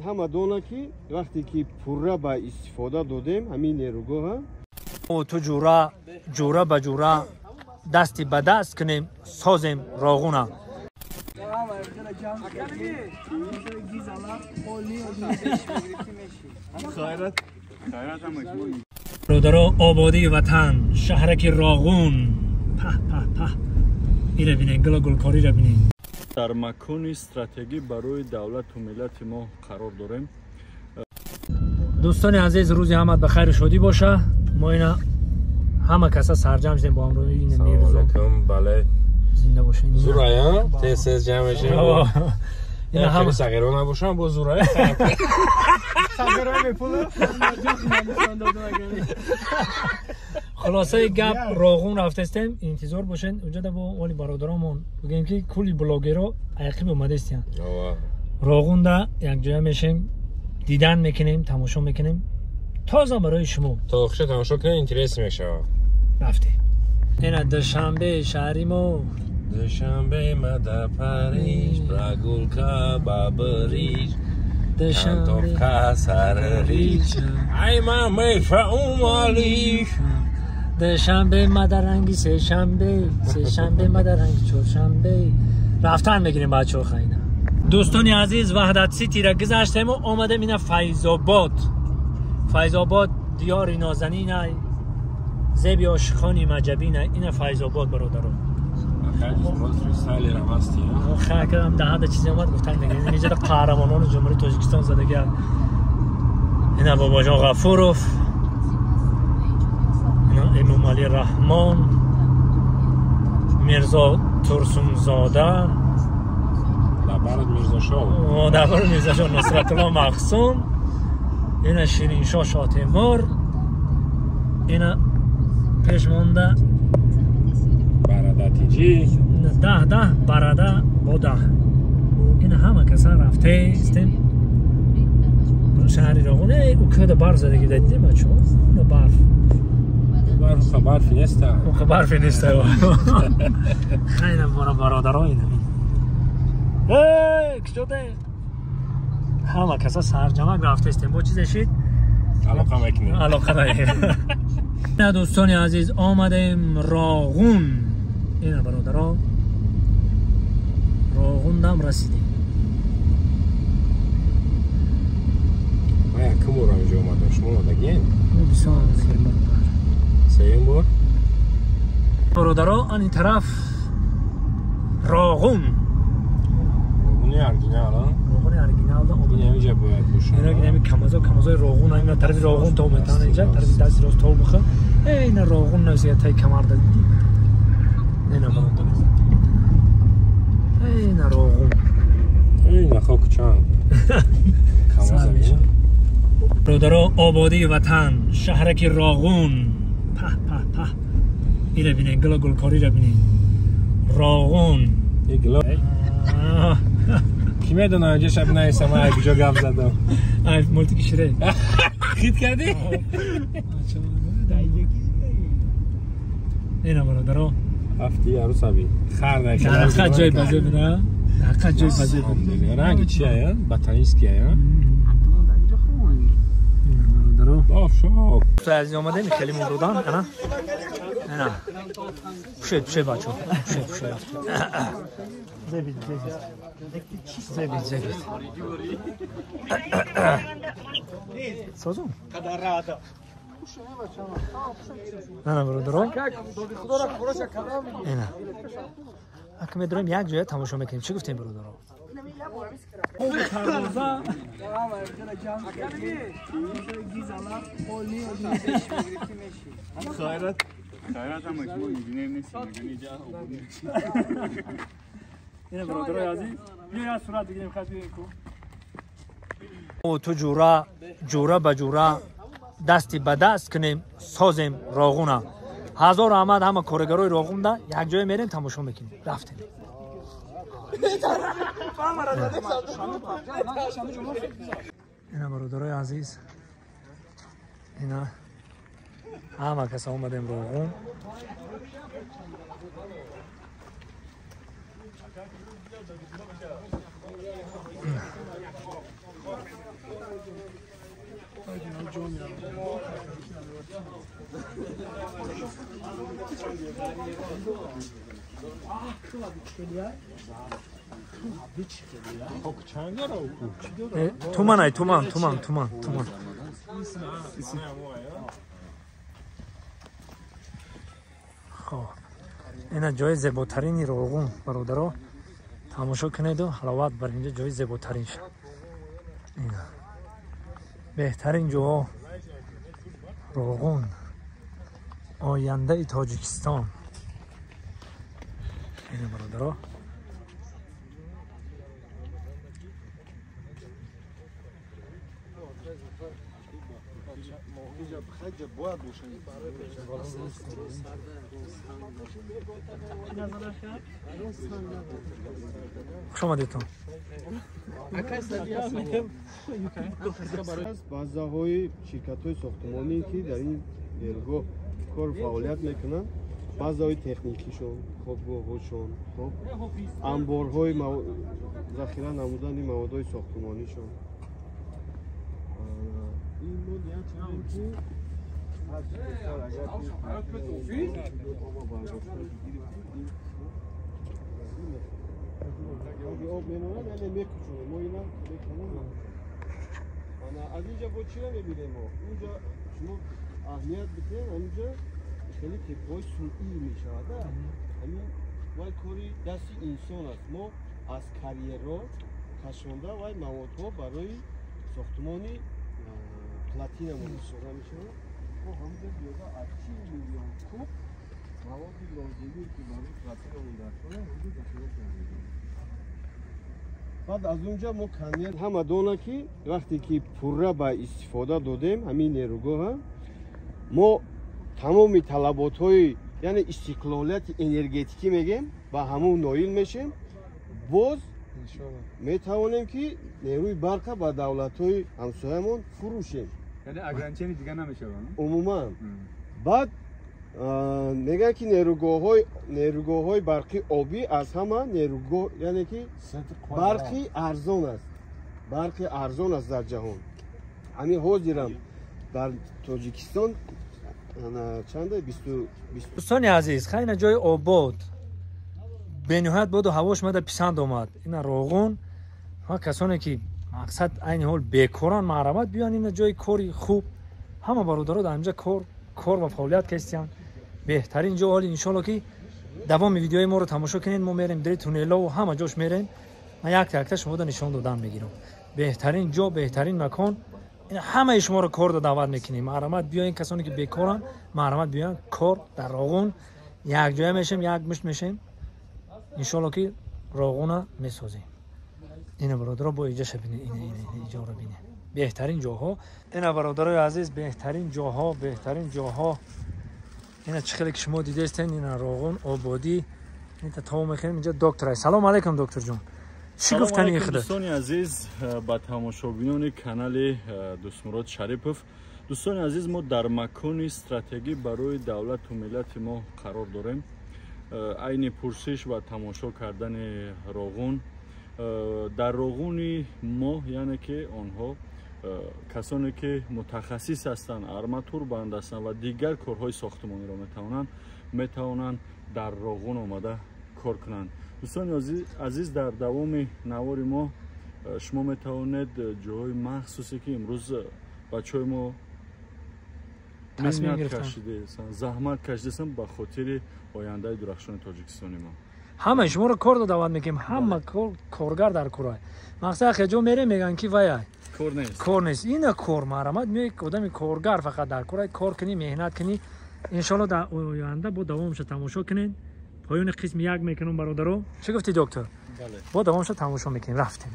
Ҳама дона ки вақте ки пурра ба истифода додем ҳамин нерӯгоҳа ту ҷура ҷура ба ҷура дасти ба даст кунем созем Роғуна. Бародаро, ободии ватан, шаҳраки Роғун. Паҳ паҳ паҳ. Ира бинед, гула гулкориро бинед. Дар макони стратегӣ барои давлату миллати мо қарор дорем. Дӯстони азиз, рӯзи ҳамат ба хайру шодӣ боша. Мо ина ҳама каса сарҷамъ шудем бо ҳамроҳии ин Мирзо. Бале. Зинда бошед. Зурая, тез-тез ҷамъ мешем. Ина ҳама сағиро набошам, бо зурая. Хулосаи гап, Роғун рафтастем, интизор бошед. Унҷода бо оли бародаромон бигӯем ки кулли блогеро аяқиб омадастиянд. Роғунда якҷоя мешем, дидан мекунем, тамошо мекунем. Тоза барои шумо. То охиша тамошо кунед, интерес мешавад. Рафтем. Ина Душанбе шаҳри мо. Душанбе мада Париж, прогулка ба Бриж, Душанбе сарриш. Ай ма мефаҳмалиш. Душанбе мадаранги сешанбе, сешанбе мадаранги чоршанбе. Рафтан мегирем бачаҳо хайна. Дӯстони азиз, Ваҳдат Ситиро гузаштему омадем ина Файзобод. Файзобод диёри нозанин ай, зеби ошиқони маҷабин ай. Ина Файзобод, бародарон. Хакам даҳада чизе омад, гуфтан мегирем. Инҷода қаҳрамонони Ҷумҳурии Тоҷикистон задагӣ. Ина Бобоҷон Ғафуров, ина Эмомалӣ Раҳмон, Мирзо Турсунзода, Дабарат Мирзошоҳ, Дабарат Мирзошоҳ, Нусратулло Махсум, ина Шириншоҳ Шотемур, ина пешмонда Барадатиҷӣ, даҳ даҳ барада бо даҳ. Ина ҳама каса рафтаистем шаҳри Роғун. Укада барф задагӣ дидем бачаҳо, барф. Барф барфи неста. Барфи неста. Хайна бора бародаро ина. Эй, киҷоде? Ҳама каса сарҷамак рафтаистем. Бо чизе шид? Алоқа мекунем. Алоқа мекунем. На дӯстони азиз, омадем Роғун. Ина бародаро, Роғундам расидем. Ман якум бор инҷо омадам. Шумо омадагиен? Бисёр хел бародар. Сеюм бор? Бародаро, ан ин тараф Роғун. Роғуни оригинал, а? Роғуни оригинал да омадем. Ин ҳаминҷа бояд бошад. Ина ҳами камазо, камазои Роғун, ина тарафи Роғун то омадан инҷа, тарафи дасти рост то буха. Э, ина Роғун нависия тай камар да дидӣ. Ина бародар. Ина Роғун. Ина хоку чанд. Камаза мешавад. Бародаро, ободии ватан, шаҳраки Роғун. Паҳ паҳ паҳ. Ира бинед, гула гулкориро бинед. Роғун. Ин гула. Ки медонам инҷа шаб наистам, ай куҷо гап задам. Ай мултики Шрек. Хит кардӣ? Ина бародаро. Ҳафти арӯсави. Хар накард. Ҳақиқат ҷои базеб буда. Ҳақиқат ҷои базеб буда. Ранги чи ая? Ботанический ая? Бародаро. Шоф. То аз омадем, хеле мон додан, ана. Ана. Пушед, пушед бачо. Пушед, пушед. Зебид, зебид. Зебид, зебид. Созум? Ана бародаро. Ина. Ака медорем як ҷоя тамошо мекунем. Чӣ гуфтем бародаро? Ина бародарои азиз, биё як сурат бигирем, хат бигирем ку. Ту ҷура, ҷура ба ҷура дасти ба даст кунем, созем Роғуна. Ҳазор аҳмад ҳама корагарои Роғунда якҷоя мерем, тамошо мекунем. Рафтем. Ина бародарои азиз, ина ҳама каса омадем Роғун. Туман ай, туман, туман, туман, туман. Хоб. Ина ҷои зеботарини Роғун, бародаро. Тамошо кунеду ҳаловат бар инҷа ҷои зеботарин шуд. Ина. Беҳтарин ҷоҳо Роғун. Ояндаи Тоҷикистон. Ина бародаро. Хуш омадедтон. Баъзаҳои ширкатҳои сохтмонӣ ки дар ин нерӯгоҳ кор фаъолият мекунанд, баъзаҳои техникишон, хобгоҳҳошон, анборҳои захира намудани маводҳои сохтмонишон. Ин мо ният шудем ки об мемонад, яъне мекучонем, мо ина мекунем. Аз инҷа бо чиро мебинем мо? Унҷа шумо аҳамият бидиҳем, ҳаминҷа хеле теппаҳои сунъӣ мешавад. Ҳамин вай кори дасти инсон аст. Мо аз карьерро кашонда вай маводҳо барои сохтмони платинамон истифода мешавад. Мо ҳаминҷа зиёда аз 40 миллион куб маводи лозимӣ ки барои платинамон дар кор аст, ҳаминҷа захира кардем. Баъд аз унҷа мо конвейер ҳама дона ки вақте ки пурра ба истифода додем ҳамин нерӯгоҳа, мо тамоми талаботҳои яъне истиқлолияти энергетикӣ мегем ба ҳамун ноил мешем. Боз метавонем ки нерӯи барқа ба давлатҳои ҳамсоямон фурӯшем. Яъне ограничение дига намешавад? Умуман. Баъд мегӯянд ки нерӯгоҳҳои барқи обӣ аз ҳама нерӯгоҳ, яъне ки барқи арзон аст. Барқи арзон аст дар ҷаҳон. Ҳамин ҳозирам дар Тоҷикистон чанда 20. Дӯстони азиз, хайна ҷои обод. Бениҳоят боду ҳавош мада писанд омад. Ина Роғун, ҳа касоне ки мақсад айни ҳол бекоран, маҳрамат биён ина ҷои кори хуб. Ҳама бародаро дар инҷа кор ва фаъолият кастиянд. Беҳтарин ҷо. Ҳоли иншоалло ки давоми видеои моро тамошо кунед. Мо мерем дери туннело ва ҳама ҷош мерем. Ман якта якта шуморо нишон додан мегирам. Беҳтарин ҷо, беҳтарин макон. Ҳамаи шуморо корда даъват мекунем. Маҳрамат биёен, касоне ки бекоранд, маҳрамат биёен кор дар Роғун. Якҷоя мешем, як мушт мешем. Иншоалло ки Роғуна месозем. Ина бародаро бо иҷаша бинед, ина ина иҷоро бинед. Беҳтарин ҷоҳо. Ина бародарои азиз, беҳтарин ҷоҳо, беҳтарин ҷоҳо. Ина чӣ хеле ки шумо дидестен, ина Роғун ободӣ. Ина то мехӯрем инҷа доктор. Салом алейкум доктор ҷон. Чӣ гуфтани худат? Дӯстони азиз, ба тамошобинони канали Дӯстмурод Шарипов. Дӯстони азиз, мо дар макони стратегӣ барои давлату миллати мо қарор дорем. Айни пурсиш ва тамошо кардани Роғун. Дар Роғуни мо, яъне ки онҳо касоне ки мутахассис ҳастанд, арматурбанд ҳастанд ва дигар корҳои сохтмониро метавонанд дар Роғун омада кор кунанд. Дӯстони азиз, дар давоми навори мо шумо метавонед ҷоҳои махсусе ки имрӯз бачаҳои мо меҳнат кашидаанд, заҳмат кашидаанд ба хотири ояндаи дурахшони Тоҷикистони мо. Ҳамаи шуморо корда даъват мекунем. Ҳама коргар дар кор. Мақсад хеҷо мерем, мегӯянд ки вай кор нест. Кор нест. Ина кор маҳрамат меои одами коргар фақат дар кор, кор кунӣ, меҳнат кунӣ. Иншоалло дар оянда бо давомша тамошо кунед. Поёни қисми як мекунам бародаро. Чӣ гуфтӣ доктор? Бо давомша тамошо мекунем. Рафтем.